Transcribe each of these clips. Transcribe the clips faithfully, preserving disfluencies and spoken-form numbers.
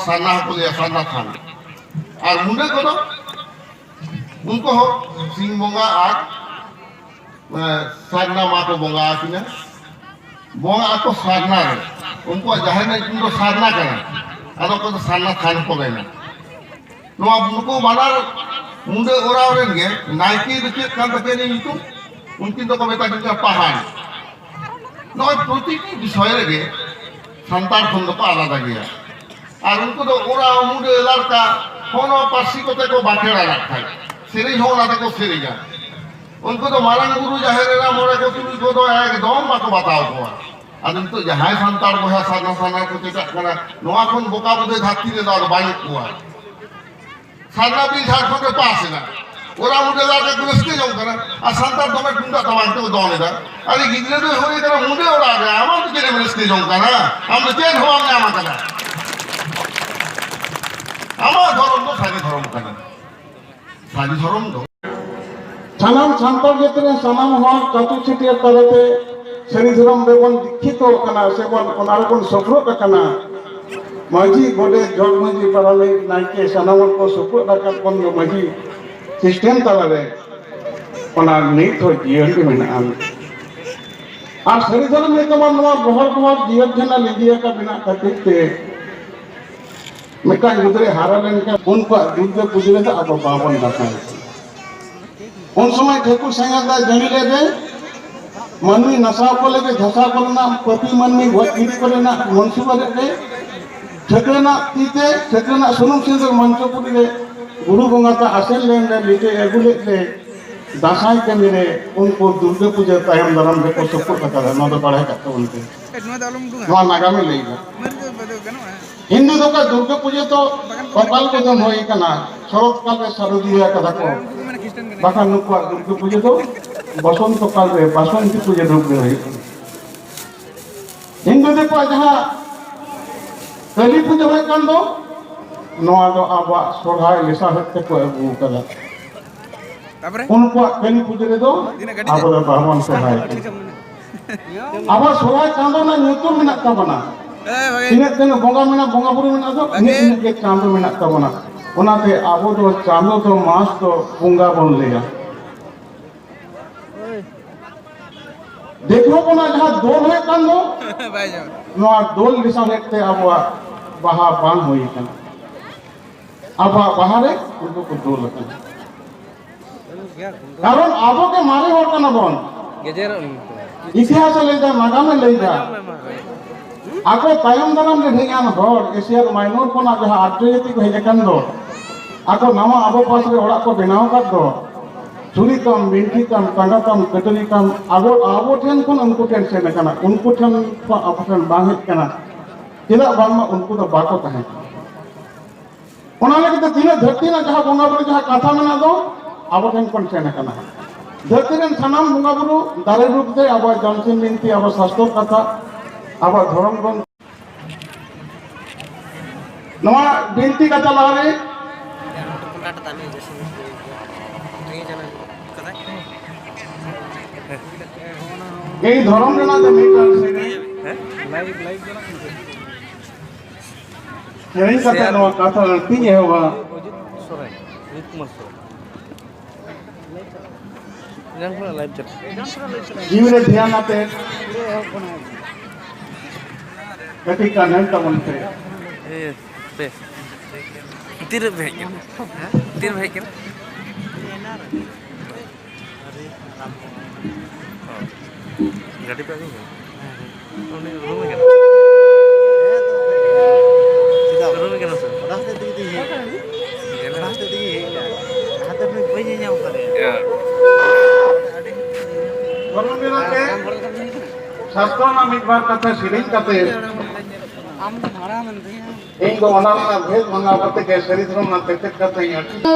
ᱥᱟᱨᱱᱟ ᱦᱚᱸᱠᱚ ᱞᱟᱹᱭᱟ, ᱥᱟᱨᱱᱟ ᱛᱷᱟᱱ᱾ ᱟᱨ ᱢᱩᱰᱟᱹ ᱠᱚᱫᱚ ᱩᱱᱠᱩ ᱦᱚᱸ ᱥᱤᱧ ᱵᱚᱸᱜᱟ ᱟᱨ, ᱮ, ᱥᱟᱨᱱᱟ ᱢᱟ ᱠᱚ ᱵᱚᱸᱜᱟ ᱟᱹᱠᱤᱱᱟ᱾ ᱵᱚᱸᱜᱟ ᱟᱠᱚ ᱥᱟᱨᱱᱟ ᱨᱮ, ᱩᱱᱠᱩᱣᱟᱜ ᱡᱟᱦᱮᱨ ᱨᱮᱱᱟᱜ ᱧᱩᱛᱩᱢ ᱫᱚ ᱥᱟᱨᱱᱟ ᱠᱟᱱᱟ, ᱟᱫᱚ ᱚᱠᱚᱭ ᱫᱚ ᱥᱟᱨᱱᱟ ᱛᱷᱟᱱ ᱠᱚ ᱢᱮᱱᱟ᱾ ᱱᱚᱣᱟ ᱱᱩᱠᱩ ᱵᱟᱱᱟᱨ ᱢᱩᱰᱟᱹ ᱚᱨᱟᱣ ᱨᱮᱱ ᱜᱮ ᱱᱟᱭᱠᱮ ᱫᱚ ᱪᱮᱫ ᱠᱟᱱ ᱛᱟᱹᱠᱤᱱᱟ ᱧᱩᱛᱩᱢ? ᱩᱱᱠᱤᱱ ᱫᱚᱠᱚ ᱢᱮᱛᱟ ᱠᱤᱱ ᱠᱟᱱᱟ ᱯᱟᱦᱟᱱ᱾ ᱱᱚᱜᱼᱚᱭ ᱯᱨᱚᱛᱤᱴᱤ ᱵᱤᱥᱚᱭ ᱨᱮᱜᱮ ᱥᱟᱱᱛᱟᱲ ᱠᱷᱚᱱ ᱫᱚᱠᱚ ᱟᱞᱟᱫᱟ ᱜᱮᱭᱟ᱾ ᱟᱨ ᱩᱱᱠᱩ ᱫᱚ ᱚᱨᱟᱣ, ᱢᱩᱰᱟᱹ, ᱞᱟᱲᱠᱟ, ᱦᱚᱸ ᱱᱚᱣᱟ ᱯᱟᱹᱨᱥᱤ ᱠᱚᱛᱮ ᱠᱚ ᱵᱟᱸᱠᱷᱮᱲᱟ ᱱᱟᱜ ᱠᱷᱟᱡ᱾ ᱥᱮᱨᱮᱧ ᱦᱚᱸ ᱚᱱᱟ ᱛᱮᱠᱚ ᱥᱮᱨᱮᱧᱟ᱾ ᱩᱱᱠᱩ ᱫᱚ ᱢᱟᱨᱟᱝ ᱵᱩᱨᱩ, ᱡᱟᱦᱮᱨ ᱮᱨᱟ, ᱢᱚᱬᱮ ᱠᱚ, ᱛᱩᱨᱩᱭ ᱠᱚᱫᱚ ᱮᱠᱫᱚᱢ ᱵᱟᱠᱚ ᱵᱟᱛᱟᱣ ᱠᱚᱣᱟ᱾ ᱟᱫᱚ ᱱᱤᱛᱚᱜ ᱡᱟᱦᱟᱸᱭ ᱥᱟᱱᱛᱟᱲ ᱵᱚᱭᱦᱟ ᱥᱟᱨᱱᱟ ᱥᱟᱨᱱᱟ ᱠᱚ ᱪᱮᱪᱟᱜ ᱠᱟᱱᱟ, ᱱᱚᱣᱟ ᱠᱷᱚᱱ ᱵᱚᱠᱟ ᱵᱩᱫᱷᱟᱹ ᱫᱷᱟᱹᱨᱛᱤ ᱨᱮᱫᱚ ᱟᱫᱚ ᱵᱟᱹᱱᱩᱜ ᱠᱚᱣᱟ᱾ ᱥᱟᱨᱱᱟ ᱵᱤᱞ ᱡᱷᱟᱲᱠᱷᱚᱸᱰ ᱨᱮ ᱯᱟᱥ ᱮᱱᱟ, ᱚᱨᱟ ᱢᱩᱰᱟᱹ ᱞᱟᱲᱠᱟ ᱠᱚ ᱨᱟᱹᱥᱠᱟᱹ ᱡᱚᱝ ᱠᱟᱱᱟ, ᱟᱨ ᱥᱟᱱᱛᱟᱲ ᱫᱚᱢᱮ ᱛᱩᱢᱫᱟᱜ ᱴᱟᱢᱟᱠ ᱛᱮᱠᱚ ᱫᱚᱱ ᱮᱫᱟ᱾ ᱟᱨ ᱜᱤᱫᱽᱨᱟᱹ ᱫᱚᱭ ᱦᱩᱭ ᱠᱟᱱᱟ ᱢᱩᱰᱟᱹ ᱚᱲᱟᱜ ᱨᱮ, ᱟᱢ ᱫᱚ ᱪᱮᱫ ᱮᱢ ᱨᱟᱹᱥᱠᱟᱹ ᱡᱚᱝ ᱠᱟᱱᱟ? ᱟᱢ ᱫᱚ ᱪᱮᱫ ᱦᱚᱸ ᱵᱟᱢ ᱧᱟᱢ ᱟᱠᱟᱫᱟ᱾ ᱟᱢᱟᱜ ᱫᱷᱚᱨᱚᱢ ᱫᱚ ᱥᱟᱹᱨᱤ ᱫᱷᱚᱨᱚᱢ ᱠᱟᱱᱟ᱾ ᱥᱟᱹᱨᱤ ᱫᱷᱚᱨᱚᱢ ᱫᱚ ᱥᱟᱱᱟᱢ ᱥᱟᱱᱛᱟᱲ ᱡᱟᱹᱛᱤ ᱨᱮᱱ ᱥᱟᱱᱟᱢ ᱦᱚᱲ ᱠᱟᱹᱴᱩ ᱪᱷᱟᱹᱴᱭᱟᱹᱨ ᱛᱟᱞᱟᱛᱮ ᱥᱟᱹᱨᱤ ᱫᱷᱚᱨᱚᱢ ᱨᱮᱵᱚᱱ ᱫᱤᱠᱠᱷᱤᱛᱚ ᱟᱠᱟᱱᱟ, ᱥᱮᱵᱚᱱ ᱚᱱᱟ ᱨᱮᱵᱚᱱ ᱥᱚᱯᱷᱨᱚᱜ ᱟᱠᱟᱱᱟ᱾ ᱢᱟᱹᱡᱷᱤ, ᱜᱚᱰᱮᱛ, ᱡᱚᱜᱽ ᱢᱟᱹᱡᱷᱤ, ᱯᱟᱨᱟᱱᱤᱠ, ᱱᱟᱭᱠᱮ, ᱥᱟᱱᱟᱢ ᱦᱚᱲ ᱠᱚ ᱥᱚᱯᱷᱨᱚᱜ ᱟᱠᱟᱫ ᱵᱚᱱ ᱫᱚ ᱢᱟᱹᱡᱷᱤ ᱥᱤᱥᱴᱮᱢ ᱛᱟᱞᱟᱨᱮ ᱚᱱᱟ ᱱᱤᱛ ᱦᱚᱸ ᱡᱤᱭᱚᱱ ᱜᱮ ᱢᱮᱱᱟᱜᱼᱟ᱾ ᱟᱨ ᱥᱟᱹᱨᱤ ᱫᱷᱚᱨᱚᱢ ᱱᱤᱛᱚᱜ ᱢᱟ ᱱᱚᱣᱟ ᱜᱚᱦᱚᱲ ᱜᱚᱦᱚᱲ ᱡᱤᱭᱚᱱ ᱡᱷᱟᱨᱱᱟ ᱞᱤᱸᱡᱤ ᱟᱠᱟᱫ ᱢᱮᱱᱟᱜ ᱠᱷᱟᱹᱛᱤᱨ ᱛᱮ ᱢᱤᱫᱴᱟᱝ ᱜᱤᱫᱽᱨᱟᱹ ᱦᱟᱨᱟ ᱞᱮᱱᱠᱷᱟᱱ ᱩᱱᱠᱩᱣᱟᱜ ᱫᱩᱨᱜᱟᱹ ᱯᱩᱡᱟᱹ ᱨᱮᱫᱚ ᱟᱵᱚ ᱵᱟᱵᱚᱱ ᱫᱟᱸᱥᱟᱭ᱾ ᱩᱱ ᱥᱚᱢᱚᱭ ᱴᱷᱟᱹᱠᱩᱨ ᱥᱟᱸᱜᱟᱛ ᱫᱚ ᱡᱟᱹᱱᱤ ᱞᱮᱫ ᱮ, ᱢᱟᱹᱱᱢᱤ ᱱᱟᱥᱟᱣ ᱠᱚ ᱞᱟᱹᱜᱤᱫ ᱫᱷᱟᱥᱟᱣ ᱠᱚᱨᱮᱱᱟᱜ, ᱯᱟᱹᱯᱤ ᱢᱟᱹᱱᱢᱤ ᱜᱚᱡ ᱜᱤᱰᱤ ᱠᱚᱨᱮᱱᱟᱜ ᱢᱚᱱᱥᱩᱵᱟ ᱞᱮᱫ ᱮ, ᱴᱷᱟᱹᱠᱨᱟᱹᱱᱟᱜ ᱛᱤ ᱛᱮ ᱴᱷᱟᱹᱠᱨᱟᱹᱱᱟᱜ ᱥᱩᱱᱩᱢ ᱥᱤᱸᱫᱩᱨ ᱢᱚᱧᱪᱚᱯᱩᱨᱤ ᱨᱮ ᱜᱩᱨᱩ ᱵᱚᱸᱜᱟ ᱛᱟᱜ ᱟᱥᱮᱱ ᱞᱮᱱ ᱨᱮ ᱞᱤᱴᱟᱹᱭ ᱟᱹᱜᱩ ᱞᱮᱫ ᱨᱮ ᱫᱟᱸᱥᱟᱭ ᱠᱟᱹᱢᱤ ᱨᱮ ᱩᱱᱠᱩ ᱫᱩᱨᱜᱟᱹ ᱯᱩᱡᱟᱹ ᱛᱟᱭᱚᱢ ᱫᱟᱨᱟᱢ ᱨᱮᱠᱚ ᱥᱚᱯᱚᱫ ᱟᱠᱟᱫᱟ᱾ ᱱᱚᱣᱟ ᱫᱚ ᱵᱟᱲᱟᱭ ᱠᱟᱜ ᱛᱟᱵᱚᱱ ᱯᱮ᱾ ᱮ, ᱱᱚᱣᱟ ᱫᱚ ᱟᱞᱚᱢ ᱩᱰᱩᱝᱟ᱾ ᱱᱚᱣᱟ ᱱᱟᱜᱟᱢᱮ ᱞᱟᱹᱭ ᱮᱫᱟ᱾ ᱢᱟᱹᱨᱤᱪ ᱫᱚ ᱜᱟᱱᱚᱜᱼᱟ᱾ ᱦᱤᱱᱫᱩ ᱫᱚ ᱚᱠᱟ ᱫᱩᱨᱜᱟᱹ ᱯᱩᱡᱟᱹ ᱫᱚ ᱠᱚᱯᱟᱞ ᱠᱚ ᱡᱚᱢ ᱦᱩᱭ ᱠᱟᱱᱟ, ᱥᱚᱨᱚᱛ ᱠᱟᱞ ᱨᱮ ᱥᱟᱨᱚᱫᱤᱭᱟᱹ ᱠᱟᱫᱟ ᱠᱚ᱾ ᱩᱱᱠᱩ ᱫᱚ ᱢᱟᱱᱮ ᱠᱷᱨᱤᱥᱴᱟᱱ ᱠᱟᱱᱟ᱾ ᱵᱟᱠᱷᱟᱱ ᱱᱩᱠᱩᱣᱟᱜ ᱫᱩᱨᱜᱟᱹ ᱯᱩᱡᱟᱹ ᱫᱚ ᱵᱚᱥᱚᱱᱛᱚ ᱠᱟᱞ ᱨᱮ ᱵᱟᱥᱚᱱᱛᱤ ᱯᱩᱡᱟᱹ ᱨᱩᱯ ᱨᱮ ᱦᱩᱭᱩᱜ ᱠᱟᱱᱟ᱾ ᱦᱤᱱᱫᱩ ᱫᱤᱠᱩᱣᱟᱜ ᱡᱟᱦᱟᱸ ᱠᱟᱹᱞᱤ ᱯᱩᱡᱟᱹ ᱦᱩᱭᱩᱜ ᱠᱟᱱ ᱫᱚ, ᱱᱚᱣᱟ ᱫᱚ ᱟᱵᱚᱣᱟᱜ ᱥᱚᱨᱦᱟᱭ ᱞᱮᱥᱟᱲᱦᱮᱫ ᱛᱮᱠᱚ ᱟᱹᱜᱩ ᱟᱠᱟᱫᱟ᱾ ᱛᱟᱯᱚᱨᱮ? ᱩᱱᱠᱩᱣᱟᱜ ᱠᱟᱹᱞᱤ ᱯᱩᱡᱟᱹ ᱨᱮᱫᱚ ᱛᱤᱱᱟᱹᱜ ᱜᱟᱹᱰᱤ ᱟᱵᱚ ᱫᱚ ᱵᱟᱵᱚᱱ ᱥᱚᱨᱦᱟᱭ ᱠᱟᱱᱟ᱾ ᱟᱵᱚᱣᱟᱜ ᱥᱚᱨᱦᱟᱭ ᱪᱟᱸᱫᱚ ᱨᱮᱱᱟᱜ ᱧᱩᱛᱩᱢ ᱢᱮᱱᱟᱜ ᱛᱟᱵᱚᱱᱟ᱾ ᱛᱤᱱᱟᱹᱜ ᱛᱤᱱᱟᱹᱜ ᱵᱚᱸᱜᱟ ᱢᱮᱱᱟᱜ, ᱵᱚᱸᱜᱟ ᱵᱩᱨᱩ ᱢᱮᱱᱟᱜ ᱫᱚ, ᱤᱱᱟᱹᱜ ᱤᱱᱟᱹᱜ ᱜᱮ ᱪᱟᱸᱫᱚ ᱢᱮᱱᱟᱜ ᱛᱟᱵᱚᱱᱟ᱾ ᱚᱱᱟᱛᱮ ᱟᱵᱚ ᱫᱚ ᱪᱟᱸᱫᱚ ᱫᱚ ᱢᱟᱥ ᱫᱚ ᱵᱚᱸᱜᱟ ᱵᱚᱱ ᱞᱟᱹᱭᱟ᱾ ᱫᱤᱠᱩ ᱠᱚᱱᱟᱜ ᱡᱟᱦᱟᱸ ᱫᱳᱞ ᱦᱩᱭᱩᱜ ᱠᱟᱱ ᱫᱚ, ᱱᱚᱣᱟ ᱫᱳᱞ ᱞᱮᱥᱟᱲᱦᱮᱫ ᱛᱮ ᱟᱵᱚᱣᱟᱜ ᱵᱟᱦᱟ ᱵᱟᱝ ᱦᱩᱭ ᱟᱠᱟᱱᱟ᱾ ᱟᱵᱚᱣᱟᱜ ᱵᱟᱦᱟ ᱨᱮ ᱩᱱᱠᱩ ᱠᱚ ᱫᱳᱞ ᱟᱠᱟᱱᱟ᱾ ᱠᱟᱨᱚᱱ ᱟᱵᱚ ᱜᱮ ᱢᱟᱨᱮ ᱦᱚᱲ ᱠᱟᱱᱟ ᱵᱚᱱ᱾ ᱜᱮᱡᱮᱨᱚᱜ ᱱᱤᱛᱚᱜ᱾ ᱤᱛᱤᱦᱟᱥ ᱮ ᱞᱟᱹᱭ ᱫᱟ, ᱱᱟᱜᱟᱢ ᱮ ᱞᱟᱹᱭ ᱫᱟ᱾ ᱟᱠᱚ ᱛᱟᱭᱚᱢ ᱫᱟᱨᱟᱢ ᱨᱮ ᱦᱮᱡ ᱟᱱ ᱦᱚᱲ, ᱮᱥᱤᱭᱟᱱ ᱢᱟᱭᱱᱚᱨ ᱠᱷᱚᱱᱟᱜ ᱡᱟᱦᱟᱸ ᱟᱨᱡᱚ ᱡᱟᱹᱛᱤ ᱠᱚ ᱦᱮᱡ ᱟᱠᱟᱱ ᱫᱚ, ᱟᱠᱚ ᱱᱟᱣᱟ ᱟᱵᱚ ᱯᱟᱥ ᱨᱮ ᱚᱲᱟᱜ ᱠᱚ ᱵᱮᱱᱟᱣ ᱟᱠᱟᱫ ᱫᱚ, ᱪᱩᱲᱤ ᱛᱟᱢ, ᱵᱤᱱᱴᱷᱤ ᱛᱟᱢ, ᱴᱟᱸᱜᱟ ᱛᱟᱢ, ᱠᱟᱹᱴᱟᱹᱨᱤ ᱛᱟᱢ, ᱟᱵᱚ, ᱟᱵᱚ ᱴᱷᱮᱱ ᱠᱷᱚᱱ ᱩᱱᱠᱩ ᱴᱷᱮᱱ ᱥᱮᱱ ᱟᱠᱟᱱᱟ, ᱩᱱᱠᱩ ᱴᱷᱮᱱ ᱠᱷᱚᱱ ᱟᱵᱚ ᱴᱷᱮᱱ ᱵᱟᱝ ᱦᱮᱡ ᱟᱠᱟᱱᱟ᱾ ᱪᱮᱫᱟᱜ ᱵᱟᱝᱢᱟ ᱩᱱᱠᱩ ᱫᱚ ᱵᱟᱠᱚ ᱛᱟᱦᱮᱸ ᱠᱟᱱᱟ᱾ ᱚᱱᱟ ᱞᱟᱹᱜᱤᱫ ᱛᱮ ᱛᱤᱱᱟᱹᱜ ᱫᱷᱟᱹᱨᱛᱤ ᱨᱮᱱᱟᱜ ᱡᱟᱦᱟᱸ ᱵᱚᱸᱜᱟ ᱵᱩᱨᱩ, ᱡᱟᱦᱟᱸ ᱠᱟᱛᱷᱟ ᱢᱮᱱᱟᱜ ᱫᱚ, ᱟᱵᱚ ᱴᱷᱮᱱ ᱠᱷᱚᱱ ᱥᱮᱱ ᱟᱠᱟᱱᱟ᱾ ᱫᱷᱟᱹᱨᱛᱤ ᱨᱮᱱ ᱥᱟᱱᱟᱢ ᱵᱚᱸᱜᱟ ᱵᱩᱨᱩ, ᱫᱟᱨᱮ ᱨᱩᱯ ᱛᱮ ᱟᱵᱚᱣᱟᱜ ᱡᱚᱢᱥᱤᱢ ᱵᱤᱱᱛᱤ, ᱟᱵᱚᱣᱟᱜ ᱥᱟᱥᱛᱚᱨ ᱠᱟᱛᱷᱟ, ᱟᱵᱚᱣᱟᱜ ᱫᱷᱚᱨᱚᱢ ᱜᱨᱚᱱᱛᱷ, ᱱᱚᱣᱟ ᱵᱤᱱᱛᱤ ᱠᱟᱛᱷᱟ ᱞᱟᱦᱟᱨᱮ ᱮᱭ ᱫᱷᱚᱨᱚᱢ ᱨᱮᱱᱟᱜ ᱫᱚ ᱢᱤᱫᱴᱟᱝ ᱥᱮᱨᱮᱧ᱾ ᱦᱮᱸ? ᱥᱮᱨᱮᱧ ᱠᱟᱛᱮ ᱱᱚᱣᱟ ᱠᱟᱛᱷᱟ ᱟᱹᱲᱛᱤᱧ ᱮᱦᱚᱵᱟ᱾ ᱚᱡᱤᱛ ᱥᱚᱨᱮᱱ, ᱚᱡᱤᱛ ᱠᱩᱢᱟᱨ ᱥᱚᱨᱮᱱ᱾ ᱮᱱᱟᱝ ᱠᱷᱚᱱᱟᱜ live ᱪᱟᱞᱟᱜ ᱠᱟᱱᱟ᱾ ᱡᱤᱣᱤ ᱨᱮ ᱫᱷᱮᱭᱟᱱ ᱟᱛᱮ ᱠᱟᱹᱴᱤᱡ ᱜᱟᱱ ᱮᱢ ᱛᱟᱵᱚᱱ ᱯᱮ᱾ ᱮ, ᱯᱮ᱾ ᱛᱤᱨᱮ ᱯᱮ ᱦᱮᱡ ᱠᱟᱱᱟ? ᱛᱤᱨᱮ ᱯᱮ ᱦᱮᱡ ᱠᱟᱱᱟ? ᱚ᱾ ᱜᱟᱹᱰᱤ ᱯᱮ ᱟᱹᱜᱩ ᱠᱮᱫᱟ? ᱩᱱᱤ ᱨᱩᱢ ᱮ ᱠᱟᱱᱟ᱾ ᱪᱮᱫᱟᱜ? ᱨᱩᱢ ᱮ ᱠᱟᱱᱟ ᱥᱮ? ᱚᱱᱟ ᱦᱚᱛᱮᱡ ᱛᱮᱜᱮ ᱛᱚᱧ ᱦᱮᱡ ᱟᱠᱟᱱᱟ᱾ ᱚᱱᱟ ᱦᱚᱛᱮᱡ ᱛᱮᱜᱮ ᱦᱮᱡ ᱟᱠᱟᱱᱟ᱾ ᱞᱟᱦᱟᱛᱮ ᱱᱩᱭ ᱵᱟᱹᱧ ᱧᱮᱞ ᱧᱟᱢ ᱠᱟᱫᱮᱭᱟ᱾ ᱤᱭᱟᱹ᱾ ᱫᱷᱚᱨᱚᱢ ᱨᱮᱱᱟᱜ ᱛᱮ ᱥᱟᱥᱛᱨᱚ ᱨᱮᱱᱟᱜ ᱢᱤᱫ ᱵᱟᱨ ᱠᱟᱛᱷᱟ ᱥᱮᱨᱮᱧ ᱠᱟᱛᱮ ᱟᱢ ᱫᱚ ᱢᱟᱨᱟᱝ ᱮᱱ ᱛᱤᱧᱟ᱾ ᱤᱧ ᱫᱚ ᱚᱱᱟ ᱨᱮᱱᱟᱜ ᱵᱷᱮᱫ ᱵᱷᱟᱸᱜᱟᱣ ᱠᱟᱛᱮ ᱜᱮ ᱥᱟᱹᱨᱤ ᱫᱷᱚᱨᱚᱢ ᱨᱮᱱᱟᱜ ᱛᱮᱛᱮᱫ ᱠᱟᱛᱷᱟᱧ ᱟᱹᱴᱤᱧᱟ᱾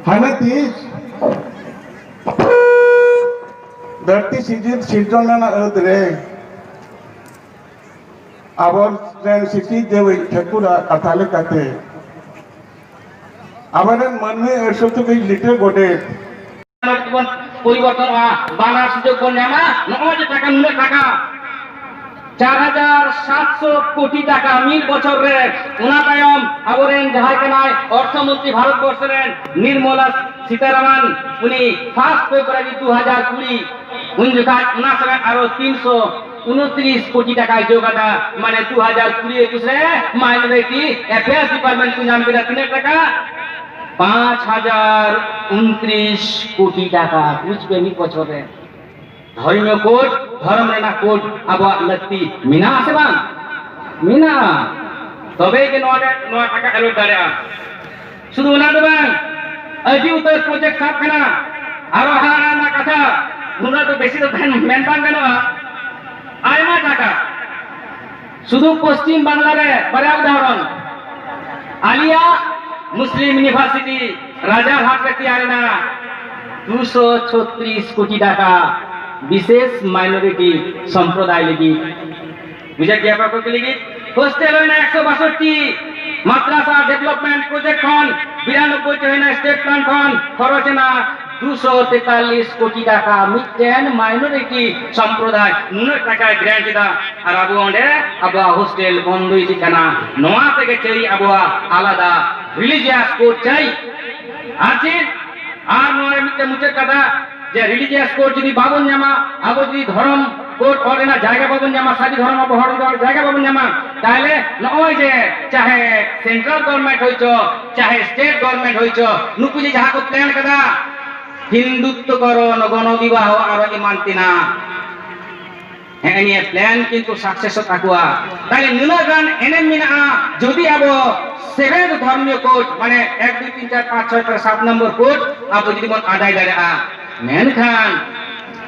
ᱦᱟᱱᱮ ᱛᱤᱥ ᱫᱷᱟᱹᱨᱛᱤ ᱥᱤᱨᱡᱚᱱ, ᱥᱤᱨᱡᱚᱱ ᱨᱮᱱᱟᱜ ᱟᱹᱫ ᱨᱮ ᱟᱵᱚᱨᱮᱱ ᱥᱤᱥᱤᱨ ᱡᱟᱹᱣᱤᱡ ᱴᱷᱟᱹᱠᱩᱨᱟᱜ ᱠᱟᱛᱷᱟ ᱞᱮᱠᱟᱛᱮ ᱟᱵᱚᱨᱮᱱ ᱢᱟᱹᱱᱢᱤ ᱟᱹᱥᱩᱞ ᱛᱩᱞᱩᱡ ᱞᱤᱴᱟᱹ ᱜᱚᱰᱮᱛ ᱵᱚᱱ ᱯᱚᱨᱤᱵᱚᱨᱛᱚᱱᱚᱜᱼᱟ, ᱵᱟᱱᱟᱨ ᱥᱩᱡᱳᱜᱽ ᱵᱚᱱ ᱧᱟᱢᱟ᱾ ᱱᱚᱜᱼᱚᱭ ᱡᱮ ᱴᱟᱠᱟ, ᱱᱩᱱᱟᱹᱜ ᱴᱟᱠᱟ, ᱪᱟᱨ ᱦᱟᱡᱟᱨ ᱥᱟᱛᱥᱚ ᱠᱳᱴᱤ ᱴᱟᱠᱟ ᱢᱤᱫ ᱵᱚᱪᱷᱚᱨ ᱨᱮ᱾ ᱚᱱᱟ ᱛᱟᱭᱚᱢ ᱟᱵᱚᱨᱮᱱ ᱡᱟᱦᱟᱸᱭ ᱠᱟᱱᱟᱭ ᱚᱨᱛᱷᱚ ᱢᱚᱱᱛᱨᱤ ᱵᱷᱟᱨᱚᱛ ᱵᱚᱨᱥᱚ ᱨᱮᱱ, ᱱᱤᱨᱢᱚᱞᱟ ᱥᱤᱛᱟᱨᱟᱢᱟᱱ, ᱩᱱᱤ ᱯᱷᱟᱥᱴ ᱯᱷᱮᱵᱽᱨᱩᱣᱟᱨᱤ ᱫᱩ ᱦᱟᱡᱟᱨ ᱠᱩᱲᱤ, ᱩᱱ ᱡᱚᱠᱷᱟᱡ ᱚᱱᱟ ᱥᱚᱢᱚᱭ ᱟᱨᱚ ᱛᱤᱱᱥᱚ ᱩᱱᱛᱨᱤᱥ ᱠᱳᱴᱤ ᱴᱟᱠᱟᱭ ᱡᱳᱜ ᱟᱫᱟ, ᱢᱟᱱᱮ ᱫᱩ ᱦᱟᱡᱟᱨ ᱠᱩᱲᱤ ᱮᱠᱩᱥ ᱨᱮ minority affairs department ᱠᱚ ᱧᱟᱢ ᱠᱮᱫᱟ ᱛᱤᱱᱟᱹᱜ ᱴᱟᱠᱟ? ᱯᱟᱸᱪ ᱦᱟᱡᱟᱨ ᱩᱱᱛᱨᱤᱥ ᱠᱳᱴᱤ ᱴᱟᱠᱟ᱾ ᱵᱩᱡᱽ ᱯᱮ, ᱢᱤᱫ ᱵᱚᱪᱷᱚᱨ ᱨᱮ᱾ ᱫᱷᱚᱨᱢᱤᱭᱚ ᱠᱳᱰ, ᱫᱷᱚᱨᱚᱢ ᱨᱮᱱᱟᱜ ᱠᱳᱰ ᱟᱵᱚᱣᱟᱜ ᱞᱟᱹᱠᱛᱤ ᱢᱮᱱᱟᱜᱼᱟ ᱥᱮ ᱵᱟᱝ? ᱢᱮᱱᱟᱜᱼᱟ᱾ ᱛᱚᱵᱮ ᱜᱮ ᱱᱚᱣᱟ ᱨᱮ, ᱱᱚᱣᱟ ᱴᱟᱠᱟ allot ᱫᱟᱲᱮᱭᱟᱜᱼᱟ᱾ ᱥᱩᱫᱷᱩ ᱚᱱᱟ ᱫᱚ ᱵᱟᱝ, ᱟᱹᱰᱤ ᱩᱛᱟᱹᱨ ᱯᱨᱚᱡᱮᱠᱴ ᱥᱟᱵ ᱠᱟᱱᱟ᱾ ᱟᱨᱚ ᱦᱟᱦᱟᱲᱟ ᱨᱮᱱᱟᱜ ᱠᱟᱛᱷᱟ, ᱩᱱᱟᱹᱜ ᱫᱚ ᱵᱮᱥᱤ ᱫᱚ ᱢᱮᱱ ᱵᱟᱝ ᱜᱟᱱᱚᱜᱼᱟ᱾ ᱟᱭᱢᱟ ᱴᱟᱠᱟ ᱥᱩᱫᱷᱩ ᱯᱚᱥᱪᱤᱢ ᱵᱟᱝᱞᱟ ᱨᱮ, ᱵᱟᱨᱭᱟ ᱩᱫᱟᱦᱚᱨᱚᱱ, ᱟᱞᱤᱭᱟ ᱢᱩᱥᱞᱤᱢ ᱤᱭᱩᱱᱤᱵᱷᱟᱨᱥᱤᱴᱤ ᱨᱟᱡᱟᱨᱦᱟᱴ ᱨᱮ ᱛᱮᱭᱟᱨ ᱮᱱᱟ, ᱫᱩᱥᱚ ᱪᱷᱚᱛᱨᱤᱥ ᱠᱳᱴᱤ ᱴᱟᱠᱟ, ᱵᱤᱥᱮᱥ ᱢᱟᱭᱱᱚᱨᱤᱴᱤ ᱥᱚᱢᱯᱨᱚᱫᱟᱭ ᱞᱟᱹᱜᱤᱫ᱾ ᱵᱩᱡᱷᱟᱹᱣ ᱜᱮᱭᱟ ᱯᱮ ᱠᱩᱠᱞᱤ ᱞᱟᱹᱜᱤᱫ? ᱦᱳᱥᱴᱮᱞ ᱦᱩᱭᱱᱟ ᱮᱠᱥᱚ ᱵᱟᱥᱚᱴᱴᱤ, ᱢᱟᱫᱽᱨᱟᱥᱟ ᱰᱮᱵᱷᱞᱚᱯᱢᱮᱱᱴ ᱯᱨᱚᱡᱮᱠᱴ ᱠᱷᱚᱱ ᱵᱤᱨᱟᱱᱚᱵᱵᱳᱭ ᱴᱤ ᱦᱩᱭᱱᱟ ᱥᱴᱮᱴ ᱯᱞᱟᱱ ᱠᱷᱚᱱ ᱠᱷᱚᱨᱚᱪ ᱮᱱᱟ ᱫᱩᱥᱚ ᱛᱮᱛᱟᱞᱤᱥ ᱠᱳᱴᱤ ᱴᱟᱠᱟ, ᱢᱤᱫᱴᱮᱱ ᱢᱟᱭᱱᱚᱨᱤᱴᱤ ᱥᱚᱢᱯᱨᱚᱫᱟᱭ ᱱᱩᱱᱟᱹᱜ ᱴᱟᱠᱟᱭ ᱜᱨᱟᱱᱴ ᱮᱫᱟ, ᱟᱨ ᱟᱵᱚ ᱚᱸᱰᱮ ᱟᱵᱚᱣᱟᱜ ᱦᱳᱥᱴᱮᱞ ᱵᱚᱱᱫᱚ ᱤᱫᱤᱜ ᱠᱟᱱᱟ᱾ ᱱᱚᱣᱟ ᱛᱮᱜᱮ ᱪᱟᱹᱭ ᱟᱵᱚᱣᱟᱜ ᱟᱞᱟᱫᱟ ᱨᱤᱞᱤᱡᱤᱭᱟᱥ ᱠᱳᱰ ᱪᱟᱹᱭ᱾ ᱟᱨ ᱪᱮᱫ? ᱟᱨ ᱱᱚᱣᱟ ᱨᱮ ᱢᱤᱫᱴᱮᱱ ᱢᱩᱪᱟᱹᱫ ᱠᱟᱛᱷᱟ, ᱡᱮ ᱨᱤᱞᱤᱡᱤᱭᱟᱥ ᱠᱳᱰ ᱡᱩᱫᱤ ᱵᱟᱵᱚᱱ ᱧᱟᱢᱟ, ᱟᱵᱚ ᱡᱩᱫᱤ ᱫᱷᱚᱨᱚᱢ ᱠᱳᱰ ᱚᱞ ᱨᱮᱱᱟᱜ ᱡᱟᱭᱜᱟ ᱵᱟᱵᱚᱱ ᱧᱟᱢᱟ, ᱥᱟᱹᱨᱤ ᱫᱷᱚᱨᱚᱢ ᱟᱵᱚ ᱦᱚᱲ ᱡᱩᱫᱤ ᱚᱞ ᱡᱟᱭᱜᱟ ᱵᱟᱵᱚᱱ ᱧᱟᱢᱟ, ᱛᱟᱦᱞᱮ ᱱᱚᱜᱼᱚᱭ ᱡᱮ ᱪᱟᱦᱮ ᱥᱮᱱᱴᱨᱟᱞ ᱜᱚᱵᱷᱚᱨᱱᱢᱮᱱᱴ ᱦᱩᱭ ᱪᱚ, ᱪᱟᱦᱮ ᱥᱴᱮᱴ ᱜᱚᱵᱷᱚᱨᱱᱢᱮᱱᱴ ᱦᱩᱭ ᱪᱚ, ᱱᱩᱠᱩ ᱡᱮ ᱡᱟᱦᱟᱸ ᱠᱚ ᱯᱞᱟᱱ ᱠᱟᱫᱟ, ᱦᱤᱱᱫᱩᱛᱛᱚᱠᱚᱨᱚᱱ, ᱜᱚᱱᱚ ᱵᱤᱵᱟᱦᱚ, ᱟᱨᱚ ᱮᱢᱟᱱ ᱛᱮᱱᱟᱜ, ᱦᱮᱸ, ᱱᱤᱭᱟᱹ ᱯᱞᱟᱱ ᱠᱤᱱᱛᱩ ᱥᱟᱠᱥᱮᱥᱚᱜ ᱛᱟᱠᱚᱣᱟ᱾ ᱛᱟᱦᱞᱮ ᱱᱩᱱᱟᱹᱜ ᱜᱟᱱ ᱮᱱᱮᱢ ᱢᱮᱱᱟᱜᱼᱟ, ᱡᱩᱫᱤ ᱟᱵᱚ ᱥᱮᱵᱷᱮᱱᱛᱷ ᱫᱷᱚᱨᱢᱤᱭᱚ ᱠᱳᱰ, ᱢᱟᱱᱮ ᱮᱠ, ᱫᱩᱭ, ᱛᱤᱱ, ᱪᱟᱨ, ᱯᱟᱸᱪ, ᱪᱷᱚᱭ, ᱯᱟᱸᱪ, ᱥᱟᱛ ᱱᱚᱢᱵᱚᱨ ᱠᱳᱰ ᱟᱵᱚ ᱡᱩᱫᱤ ᱵᱚᱱ ᱟᱫᱟᱭ ᱫᱟᱲᱮᱭᱟᱜᱼᱟ, ᱢᱮᱱᱠᱷᱟᱱ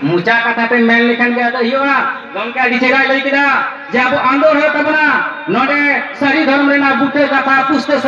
ᱢᱚᱪᱟ ᱠᱟᱛᱷᱟ ᱛᱮ ᱢᱮᱱ ᱞᱮᱠᱷᱟᱱ ᱜᱮ ᱟᱫᱚ ᱦᱩᱭᱩᱜᱼᱟ, ᱜᱚᱢᱠᱮ ᱟᱹᱰᱤ ᱪᱮᱦᱨᱟᱭ ᱞᱟᱹᱭ ᱠᱮᱫᱟ ᱡᱮ ᱟᱵᱚ ᱟᱸᱫᱳᱲ ᱦᱩᱭᱩᱜ ᱛᱟᱵᱚᱱᱟ, ᱱᱚᱰᱮ ᱥᱟᱹᱨᱤ ᱫᱷᱚᱨᱚᱢ ᱨᱮᱱᱟᱜ ᱵᱩᱴᱟᱹ ᱠᱟᱛᱷᱟ ᱯᱩᱥᱴᱟᱹ